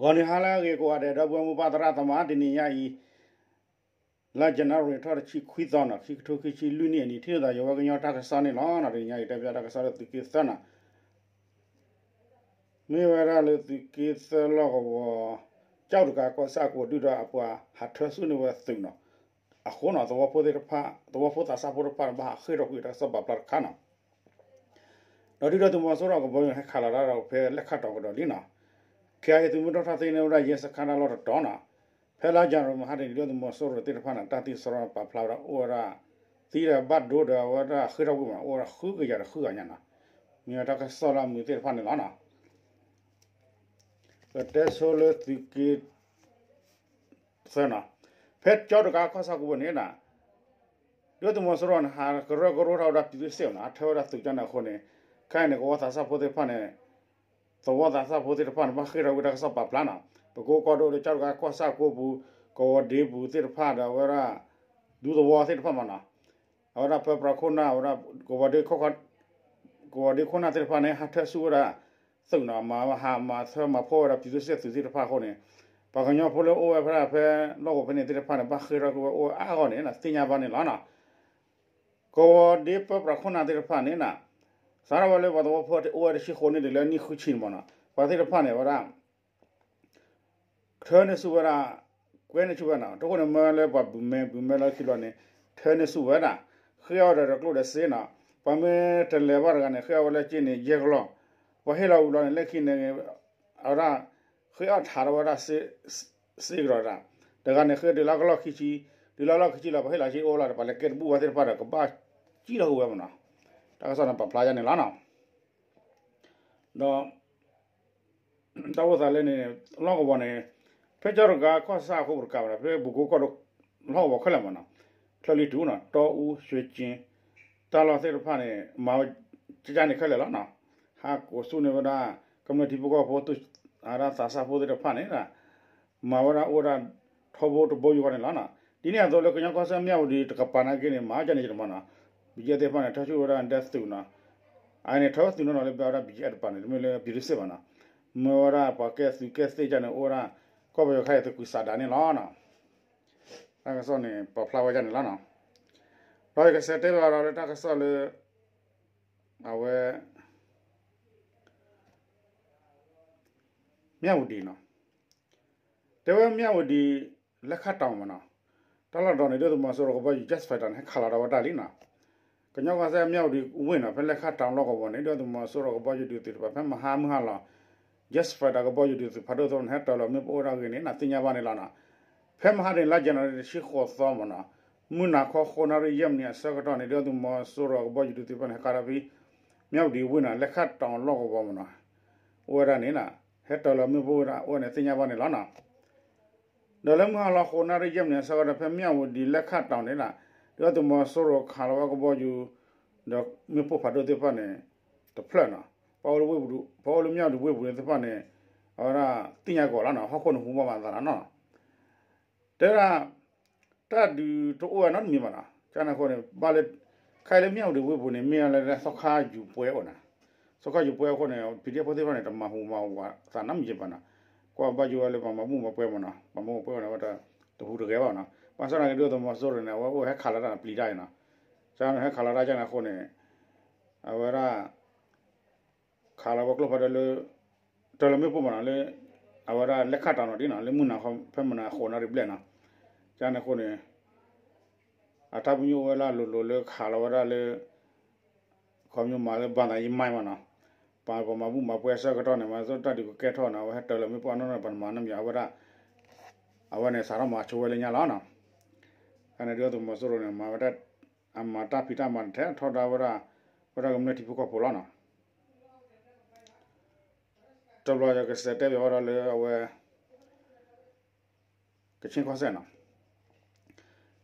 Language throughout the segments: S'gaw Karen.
ဂီၤနံၤဟါလၢအဂ့ၤကိးဂၤဒဲး ဒီပုၢ်ဝဲၢ်မိၢ်ပၢ်သရၣ်သမါ တနံၤညါအံၤ လါ January ထီၣ်တဆံခွံသီန့ၣ် ခံကထိခံဆံလွံၢ်နံၣ်အနံၤ ထံၣ်လိာ်သးယဝဲကညီတၢ်ကစီၣ်န့ၣ်လီၤ. တနံၤညါအံၤ တဲပၠးတၢ်ကစီၣ်လၢသုးက့သၢန့ၣ် မ့ၢ်ဝဲဒၣ်လၢသုးက့သၢလီၢ်ကဝီၤ ကၠီၣ်တကးကီၢ်ဆၣ်ကိးဒုၣ်ဒါအပှၤဟးထၢဆူၣ်န့ၢ်ဝဲသုးန့ၣ် အဃိန့ၣ် သဝီဖိသ့ၣ်တဖၣ် သဝီဖိသးစၢ်ဖိတဖၣ်န့ၣ် ဘၣ်ဟးဃ့ၢ်ထီၣ်ကွံာ်တၢ်ကစီၣ်ပာ်ဖျါတခါန့ၣ် ဒီးဒုၣ်ဒါသုးမီၤစိရိၤကဘီယူၤန့ၣ် ဟဲခးလီၤတၢ်ဒီးဖဲလဲၤခးတီၤကဒီးလံန့ၣ် ခဲအံၤသုးမုၢ်ဒိၣ်ထီၣ်သ့န့ၢ်ဝဲဒၣ်ယဲစခါတၢ်လီၢ်တတီၤန့ၣ် ဖဲလါယနူၤအါရံၤမဟါတနံၤ ဒုၣ်ဒါသုးမီၤစိရိၤသ့ၣ်တဖၣ်န့ၣ် တၢ်သံစရီပာ်ဖျါဝဲဒၣ်အိၣ်ဝဲဒၣ် သံဒီးဘၣ်ဒိဒီးအဝဲဒၣ်ဃ့ၢ်ထီၣ်ကွံာ်မး အိၣ်ဝဲဒၣ်ဃုကယၤဒီးဃုဂၤညါန့ၣ် မ့ၢ်ဝဲတၢ်ကစီၣ်လၢအမုာ်သ့ၣ်တဖၣ်န့ၣ်လီၤန့ၣ် ပတဲဆိလၢသုးက့ သၢန့ၣ် ဖဲကၠီတကးကီၢ်ဆၣ်ကိးပူၤန့ၣ် ဒုၣ်ဒါသုးမီၤစိရိၤန့ၣ် ဟးကရၢကရိထီၣ်ဝဲဒၣ်ပျံၤသုးစ့ၣ်အီၤန့ၣ် ဟးထၢဝဲဒၣ်သုးကၠီန့ၣ်အဃိန့ၣ် ခဲအံၤန့ၣ် ကဝီၤသးစၢ်ဖိသ့ၣ်တဖၣ်န့ၣ် သဝီသးစၢ်ဖိသ့ၣ်တဖၣ်န့ၣ် ဘၣ်ဃ့ၢ်ထီၣ်ကွံာ်တၢ်ကစီၣ်ပာ်ဖျါန့ၣ် ပကိးကီၢ်ဒိၣ်လၢကၠီတကးကီၢ်ဆၣ်ကိးပူၤ ကဝီၤဒ့ပူၤသ့ၣ်တဖၣ်ဒီးအဝဲဒၣ် ဒူသဝီသ့ၣ်တဖၣ်မးန့ၣ် အဝဲဒၣ်ပၢပြးခိၣ်နၢ် အဝဲဒၣ် ကဝီၤဒ့ခိၣ်နၢ်သ့ၣ်တဖၣ်န့ၣ် ဟးထၢဆူၣ်ဝဲဒၣ် သုးန့ၣ် မၤဟးမၤထၢမၤဖီၣ်ဝဲဒၣ်ပျံၤသုးစ့ၣ်သုးသ့ၣ်တဖၣ်အဃိန့ၣ် ပှၤကညီဖိလၢအိၣ်ဝဲဖဲဒၣ်ဖဲလီၢ်ကဝီၤဖဲန့ၣ်သ့ၣ်တဖၣ်န့ၣ် ဘၣ်ဃ့ၢ်ထီၣ်ကွံာ်ဝဲအိၣ်ဝဲအါအါဂီၢ်န့ၣ် သ့ၣ်ညါဘၣ်န့ၣ်လီၤန့ၣ် ကဝီၤဒ့ပၢပြးခိၣ်နၢ်သ့ၣ်တဖၣ်န့ၣ် စးထီၣ်ဝဲလၢပှၤသဝီဖိအိၣ်ဝဲတဆံဃိးနံၣ်တုၤလၢနံၣ်ဃုဆံန့ၣ်မးန့ၣ် ပှၤသ့ၣ်တဖၣ်န့ၣ် အဝဲဒၣ် ထၢန့ၢ်ဆူၣ်ဝဲဒၣ် ကွဲန့ၢ်ဆူၣ်ဝဲန့ၣ် တဃိန့ၣ် မၢလၢပှၤဘုးမဲဘုးမဲလၢခံဘျီန့ၣ် ထၢန့ၢ်ဆူၣ်ဝဲဒၣ် ဃ့အီၣ်ဒီးကျိၣ်ဒီးစ့န့ၣ် ပှၤမ့ၢ်တလဲၤဘၣ်တဂၤန့ၣ် ဃ့အီၣ်ဝဲလၢက့န့ၣ် ယဲၢ်ကလီၢ် ပှၤဟ့ၣ်လီၤဝံၤဘျီန့ၣ် လၢခံန့ၣ် အဝဲဒၣ် ဃ့အီၣ်ထးထီၣ်ဝဲဒၣ် စ့ကဒီးဒၣ် တဂၤန့ၣ် ဃ့တုၤလၢကလီၢ်ခံဆံ တုၤလၢလီၢ်ခံဆံလီၤ ပှၤဟ့ၣ်လီၤစ့အိၣ်လီၤဒီး ပှၤလဲၤကဲတဘူၣ်ဝဲသ့ၣ်တဖၣ်ဒီး ကဘၣ်စံၣ်လီၤဟူးဝဲမးန့ၣ် တၢ်ကစီၣ်န့ၣ်ပာ်ဖျါယါန့ၣ်လီၤန့ၣ် ဒီး တၢ်အိၣ်သးလၢန့ၣ် လီၢ်ကဝီၤန့ၣ် ဖဲကၠီတကးကီၢ်ဆၣ်အဃိပတကးဘၣ်ဒီး ဖဲပကိးကီၢ်ဒိၣ် လီၢ်ကဝီၤခဲလၢာ်မးန့ၣ် ချၢၣ်လွံၢ်တူၣ်န့ၣ် တီအူ ရွှေကျင် တၢ်လီၢ်သ့ၣ်တဖၣ်န့ၣ် မၤဝဲကကန့ၣ်ခဲလၢာ်လီၤန့ၣ် ဟးကိးဆူၣ်န့ၢ်ဝဲဒၣ် ကမျၢၢ်ထံဖိကီၢ်ဖိ သူၣ်အါဒၣ်သးစၢ်ဖိသ့ၣ်တဖၣ်န့ၣ် မၤဝဲဒၣ်အိၣ်ဝဲဒၣ် ထီဘိတဘိယူၢ်ဃီန့ၣ်လီၤန့ၣ် ဒ်န့ၣ်အသိးလၢကညီကီၢ်စဲၣ်မၠၣ်ဝတံၤတကပၤနာ်က့န့ၣ် မၤကန့ၣ်ကမးန့ၣ် ဘံၣ်ကဲသ့ၣ်တဖၣ်န့ၣ် ထၢဆူၣ်ဝဲဒၣ်ဒဲသုးန့ၣ် အန့ၣ် ထၢဝဲသုးနီၢ်နီၢ်လၢဘၣ်ဝဲဒၣ် ဘံၣ်ကဲတပၤန့ၣ် တမ့ၢ်လၢပျံၤတစ့ၣ်ဘၣ်န့ၣ် မ့ၢ်ဝဲဒၣ်ပှၤကဲသုးကဲသ့ၣ်ကန့ၣ် အိၣ်ဝဲဒၣ် ကီၢ်ပယီၤခါအံၤသကွံာ်စးဒၣ်န့ၣ်လီၤန့ၣ် တၢ်ကစီၣ်န့ၣ် ပာ်ဖျါဝဲဒၣ်န့ၣ်လီၤန့ၣ် ဒီးယကဆဲးတဲဘၣ်ဒီးလၢတၢ်ကစီၣ်လၢ အဝဲ မၠၣ်ဝတံၤန့ၣ် တဲဝဲမၠၣ်ဝတံၤ လဲၤခးတီၤမးန့ၣ် တၢ်လီၢ်တတီၤန့ၣ် ဒုၣ်ဒါသုးမီၤစိရိၤကဘီယူၤ jet fighter န့ၣ် ဟဲခးလီၤဒီးဝဲဒၣ်လံန့ၣ် ကညီကီၢ်စဲၣ်မၠၣ်ဝတံၤဝ့ၢ်န့ၣ် ဖဲလဲၤခးတီၤလီၢ်ကဝီၤန့ၣ် ဒုၣ်ဒါသုးမီၤစိရိၤကဘီယူၤဒုးသုးတဖၣ် ဖဲမဟါမုၢ်ဟါလီၤ jet fighter ကဘီယူၤဒုးသုးဖးဒိၣ်သ့ၣ်န့ၣ် ဟဲတၢၤလီၤမ့ၣ်ပိၢ်အိၣ်ဒၣ်အဂ့ၢ်န့ၣ် နသ့ၣ်ညါဘၣ်န့ၣ်လီၤန့ၣ် ဖဲမဟါန့ၣ် လါယနူၤအါရံၤတဆံဃိးသီမးန့ၣ် မုၢ်နၤခီဃိးနၣ်ရံၣ်ယဲၢ်မံးနံးအဆၢကတီၢ်န့ၣ် ဒုၣ်ဒါသုးမီၤစိရိၤကဘီယူၤဒုးသုးတဖၣ်န့ၣ် ဟဲခးဒီးဖဲ မၠၣ်ဝတံၤဝ့ၢ်န့ၣ် လဲၤခးတီၤလီၢ်ကဝီၤမးန့ၣ် အိၣ်ဝဲဒၣ်န့ၣ် ဟဲတၢၤလီၤမ့ၣ်ပိၢ်ဝဲဒၣ်အိၣ်န့ၣ်သ့ၣ်ညါဘၣ်န့ၣ်လီၤန့ၣ် ဒီးလၢမုၢ်ဟါလီၤဃိးနၣ်ရံၣ်ယဲၢ်မံးနံးအဆၢကတီၢ် ဖဲမၠၣ်ဝတံၤလဲၤခးတီၤန့ၣ် ဒုၣ်ဒါသုးမီၤစိရိၤခးလီၤဝဲကဘီယူၤ ဒီးမ့ၣ်ပိၢ်ဖးဒိၣ်သ့ၣ်တဖၣ်န့ၣ် တဖျၢၣ်န့ၣ် ပှၤအိၣ်လၢမၠၣ်ဝတံၤဝ့ၢ်ပူၤန့ၣ်သ့ၣ်တဖၣ်န့ၣ် အဝဲဒၣ်သ့ၣ်ညါကီးလီၤန့ၣ် ဟီၣ်ခိၣ်န့ၣ်ဟူးဘၣ်မးသးလီၤန့ၣ် တဲဒၣ် တၢ်ဒုးတအိၣ်ဝဲနီတမံၤဘၣ်န့ၣ် ကန့ၣ်အဃိန့ၣ် ဘၣ်လၢ ခဲအံၤလၢမၠၣ်ဝတံၤဝ့ၢ်ပူၤန့ၣ် မ့ၢ်လၢသီခါယူၤပှဲၤအိၣ်န့ၣ် သီခါယူၤပှဲၤအဃိန့ၣ် ပံၤဒံဖိသ့ၣ်တဖၣ်န့ၣ် တမၤဟူးမၤဝးသးနီတမံၤဘၣ်န့ၣ် ကွၢ်ဘၣ်ယိၣ်ဝဲလၢပှၤမၤဘူၣ်မၤပှဲၤမးန့ၣ် ပှၤမၤဘူၣ်မၤပှဲၤန့ၣ် အဝဲတဟူးတဂဲၤဘၣ်န့ၣ် ဘၣ်ဆၣ်သနာ်က့ ဒုၣ်ဒါသုးမီၤစိရိၤန့ၣ် အဝဲအိၣ်ဟဲခးလီၤတၢ်န့ၣ်ပျံၤတၢ်အံၤန့ၣ် ကန့ၣ်ဟဲခးလီၤတၢ်ကန့ၣ်အဃိန့ၣ် အဝဲဒၣ် ခးလီၤဝဲကျိဖးဒိၣ်လၢ တၢၤလီၤမ့ၣ်ပိၢ်မးန့ၣ်လၢ အဝဲဒၣ်လဲၤခးတီၤန့ၣ်ဒ်န့ၣ် လၢမုၢ်နၤခီဖဲမုၢ်နၤဃိးနၣ်ရံၣ်ဘျဲၣ်န့ၣ် ကန့ၣ်အဃိန့ၣ် အတၢ်ပညိၣ်အိၣ်ဝဲဒၣ်လိၤလိၤလၢခးလီၤဝဲဒၣ်လၢ ခီပညီမၤလၢဘၣ်သးယံာ်မးမးန့ၣ် ပှၤမၤဘူၣ်မၤပှဲၤအဆၢကတီၢ်န့ၣ် မၤသ့ၣ်တၢ်ဒုးကကဲထီၣ်န့ၣ် အဝဲဟဲတၢၤလီၤမ့ၣ်ပိၢ်အနီၢ်နီၢ် ပှၤတမၤနီတမံၤ အဝဲဒၣ် အဝဲန့ၣ်စးထီၣ်မၤဆိဝဲလၢညါလီၤန့ၣ် ကန့ၣ်ဒုၣ်ဒါသုးမီၤစိရိၤန့ၣ် မၤဝဲဒၣ် အမၤတၢ်ဖံးတၢ်မၤန့ၣ် ထဲထီဒါဝဲဒၣ် ဝဲဒၣ်ကမျၢၢ်ထံဖိကီၢ်ဖိလီၤန့ၣ် တဘျီယကစးတဲဘၣ်ဝဲဒၣ်လၢအဝဲ ကခ့ၣ်ကီၢ်စဲၣ်န့ၣ်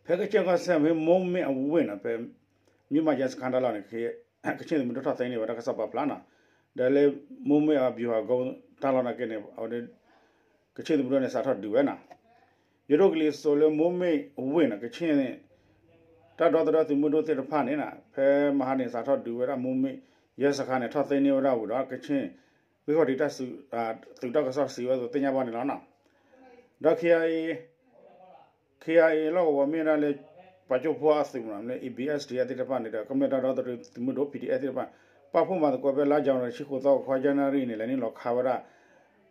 ဖဲကခ့ၣ်ကီၢ်စဲၣ်မ့ၢ်မိၢ်မ့ၢ်အဝ့ၢ်န့ၣ် ဖဲ မ့ၢ်မးယဲစခါတၢ်လီၢ်န့ၣ် ကခ့ၣ်သုးမုၢ်ဒိၣ်ထီၣ်သ့န့ၢ်ဝဲဒၣ်ကစီၣ်ပာ်ဖျါန့ၣ် ဒီးလၢမိၢ်မ့ၢ်အဗျူဟာကုန်းတၢ်လီၢ်နာ်က့န့ၣ် အဝဲ ကခ့ၣ်သုးမုၢ်ဒိၣ်န့ၣ် စးထီၣ်ဒုးဝဲန့ၣ် ယဒိၣ်ကလံၤစိးလၢမိၢ်မ့ၢ်အဝ့ၢ်န့ၣ် ကခ့ၣ် တၢ်ဒီသဒၢသုးမုၢ်ဒိၣ်သ့ၣ်တဖၣ်န့ၣ် ဖဲမဟါန့ၣ် စးထီၣ်ဒုးဝဲဒၣ်မိၢ်မ့ၢ်ယဲစခါန့ၣ် ထီၣ်သ့န့ၢ်ဝဲဒၣ်ဝံၤဒီး ကခ့ၣ် ဂ့ၢ်ခီၣ်ထံးတၢ်စူၤ သုးတၢ်ကစီၣ်စံးဝဲအသိးသ့ၣ်ညါဘၣ်န့ၣ်လီၤ. ဒီး K I A, K I A လီၢ်ကဝီၤမ့ၢ်ဝဲဒၣ်လၢ ပှၤကၠိဖိအသုးမ့ၢ်နီၤ လၢ A B S D သ့ၣ်တဖၣ်န့ၣ်ဒီး ကမျၢၢ်တၢ်ဒီသဒၢသုးမုၢ်ဒိၣ် P D F သ့ၣ်တဖၣ် ပာ်ဖှိၣ်မၤသကိးဖဲလါယနူၤအါရံၤ တဆံဃိးသီ ခီ ယနူၤအါရံၤန့ၣ် လဲၤနုာ်လီၤခးဝဲဒၣ်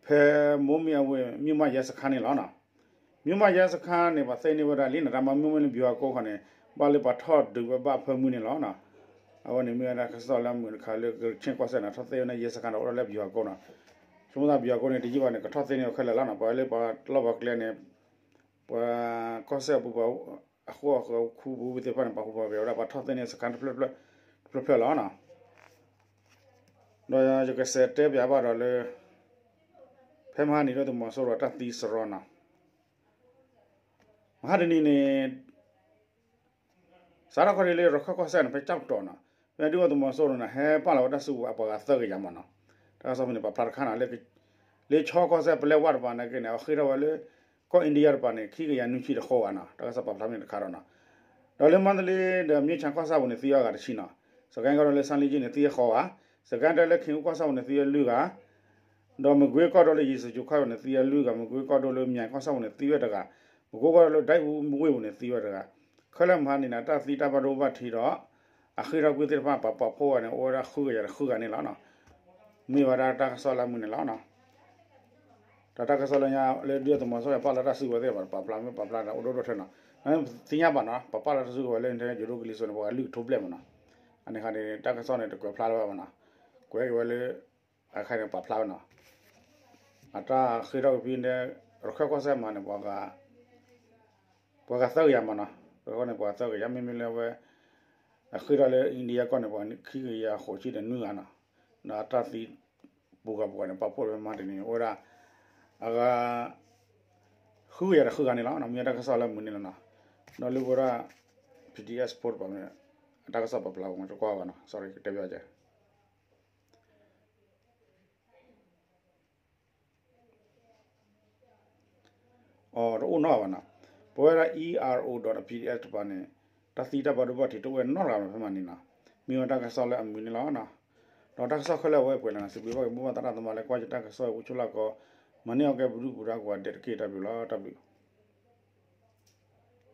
ဖဲမိၢ်မံၣ်အဝ့ၢ် မံၣ်မၢ်ယဲစခါန့ၣ်လီၤ. မံၣ်မၢ်ယဲစခါန့ၣ် ပှၤသ့န့ၢ်ဝဲဒၣ်လံန့ၣ် တၢ်မၤမံၣ်မၢ်လၢ ဗျူဟာကုန်း ဃီန့ၣ် ဘၣ်လၢပှၤထီၣ်ဒုးဝဲဘၣ်ဖၢမုၢ်န့ၣ်လီၤ. အဝဲန့ၣ်မ့ၢ်ဝဲဒၣ်တၢ်ကစီၣ်လၢအမုာ်တခါလၢ ကခ့ၣ်ကီၢ်စဲၣ်န့ၣ် ထီၣ်သ့ဝဲဒၣ်ယဲစခါဒီးအိၣ်ဒီးလၢ ဗျူဟာကုန်း န့ၣ်. ဆိကမိၣ်သး ဗျူဟာကုန်း န့ၣ် တယံာ်ဘၣ်န့ၣ် ကထီၣ်သ့န့ၢ်အီၤခဲလၢာ်လီၤန့ၣ်. ပှၤလၢပှၤလီၢ်ပှၤကျဲန့ၣ် ပှၤကီၢ်စဲၣ်ပူၤပှၤ အဃိအဃၢၤခူပူၤဝံသ့ၣ်တဖၣ်န့ၣ် ပာ်ဖှိၣ်ပာ်ကဲဝဲဒၣ်ပှၤထီၣ်သ့န့ၢ်စခါတဖျၢၣ်ဖျၢၣ်လီၤန့ၣ်. ဒီးယကစးတဲပၠးဘၣ်ဒီးလၢ ဖဲမဟါနံၤဒုၣ်ဒါသုးမီၤစိရိၤတၢ်သံစရီန့ၣ် မဟါတနံၤန့ၣ် စးထီၣ်ခီၣ်ထံးလၢရခၢၣ်ကီၢ်စဲၣ်န့ၣ် ဖဲကၠီၣ်တီၤန့ၣ် ဖဲဒုၣ်ဒါသုးမီၤစိရိၤန့ၣ် ဟဲပာ်လီၤဝဲတၢ်စုကဝဲၤအပှၤဂၤသၢကယၤမ့ၢ်န့ၣ်. တၢ်ကစီၣ်ဖဲန့ၣ် ပာ်ဖျါတခါန့ၣ် လၢခၠီကီၢ်စဲၣ်ပလဲဝါတပၤန့ၣ်က့န့ၣ် အဃ့ၢ်ထီၣ်ဝဲလၢ ကီၢ်အ့ဒံယါတပၤန့ၣ် ခံကယၤနွံဆံဒီးဃိးဂၤန့ၣ်. တၢ်ကစီၣ်ပာ်ဖျါမ့ၢ်တခါဒီးန့ၣ်. ဒီးလၢမါတလ့ဒီးမၠ့ၣ်ဆၣ်ကီၢ်ဆၣ်ပူၤန့ၣ် သံဝဲဂၤတဆံန့ၣ်. စကဲကီၢ်ဒိၣ်လၢစါလံကၠံၣ်န့ၣ် သံဝဲဃိးဂၤ. စကဲတဲလၢခ့ၣ်အူကီၢ်ဆၣ်ပူၤန့ၣ် သံဝဲလွံၢ်ဂၤ ဒီးမကွ့ကီၢ်ဒိၣ်လၢယ့ၣ်စကီၢ်ဆၣ်န့ၣ် သံဝဲလွံၢ်ဂၤ, မကွ့ကီၢ်ဒိၣ်လၢမၠဲၣ်ကီၢ်ဆၣ်ပူၤန့ၣ်သံဝဲတဂၤ, မကွ့ကီၢ်ဒိၣ်လၢဒဲအူဝ့ၢ်ပူၤန့ၣ်သံဝဲတဂၤ. ခဲလၢာ်မဟါန့ၣ်န့ၣ် တၢ်သံတၢ်ဘၣ်ဒိဘၣ်ထံးဒီး အဃ့ၢ်ထီၣ်ကွံာ်သ့ၣ်တဖၣ် ပာ်ဖှိၣ်ဝဲန့ၣ် အိၣ်ဝဲဒၣ်ဃုကယၤဒီးဃုဂၤန့ၣ်လီၤ. မ့ၢ်ဝဲဒၣ်တၢ်ကစီၣ်လၢအမုာ်န့ၣ်လီၤ. ဒီးတၢ်ကစီၣ်လၢညါလၢဒုၣ်ဒါသုးမီၤစိရိၤပာ်လီၤတၢ်စုကဝဲၤသ့ၣ်တဖၣ် ပာ်ဖျါမ့ၢ်ပာ်ဖျါဒီးအိၣ်ဒိၣ်ဒိၣ်ထၢနီၤ. သ့ၣ်ညါဘၣ်နီၤ ပာ်ဖျါလီၤတၢ်စုကဝဲၤလၢယိၤဒိၣ်ကလံၤစိးန့ၣ် ပှၤဂၤလုၢ်ကထိဘျဲၣ်မ့ၢ်နီၤ. အန့ၣ်ခါန့ၣ် တၢ်ကစီၣ်န့ၣ် တကွဲးဖျါလၢၤဘၣ်မ့ၢ်နီၤ. ကွဲးက့ၤဝဲလၢ အခါန့ၣ်ပာ်ဖျါဝဲနီၤ. အတၢ်ဃ့ၢ်ထီၣ်က့ၤဖဲန့ၣ် ရခၢၣ်ကီၢ်စဲၣ်မးန့ၣ် ပှၤဂၤသၢကယၤမ့ၢ်နီၤ. ပှၤဂၤန့ၣ် ပှၤဂၤသၢကယၤ မ့မ့ၢ်လၢအဝဲ အဃ့ၢ်ထီၣ်လၢအ့ဒံယါကီၢ်န့ၣ် ပှၤခံကယၤဃိးဆံဒီးနွံဂၤနီၤ. ဒီးအတၢ်သံပူၤဂၤပူၤဂၤန့ၣ် ပာ်ဖှိၣ်ဝဲမဟါတနံၤန့ၣ် အိၣ်ဝဲဒၣ် အဂၤ ဃုကယၤဒီးဃုဂၤန့ၣ်လီၤ. မ့ၢ်ဝဲတၢ်ကစီၣ်လၢအမုာ်န့ၣ်လီၤနီၤ. ဒီးလၢပဝဲဒၣ် P D S ဖိတပၤန့ၣ် အတၢ်ကစီၣ်ပာ်ဖျါဝဲတကွၢ်ဘၣ်နီၤ sorry တဲဘၣ်ကဲ အတအိၣ်နီတဂၤဘၣ်နီၤ. ပဝဲဒၣ် E R O ဒီး P D F တပၤန့ၣ် တၢ်သံတၢ်ဘၣ်ဒိဘၣ်ထံးတအိၣ်ဝဲနီတဂၤဘၣ်ဖဲမဟါန့ၣ်နီၤ. မ့ၢ်ဝဲတၢ်ကစီၣ်လၢအမုာ်န့ၣ်လီၤ. ဒီးတၢ်ကစီၣ်ခဲလၢာ်အဝဲပှဲၤလီၤနီၤ. စံးဘျုးဘၣ်က့ၤမိၢ်ပၢ်သရၣ်သမါလၢကွၢ်ယတၢ်ကစီၣ်အိၣ်ဆိးလၢကီး မၤန့ၢ်အီၤကဲပဒုၣ်ပဒါကိးဂၤဒဲးတက့ၢ် တၢ်ဘျုးလီၤ တၢ်ဘျုး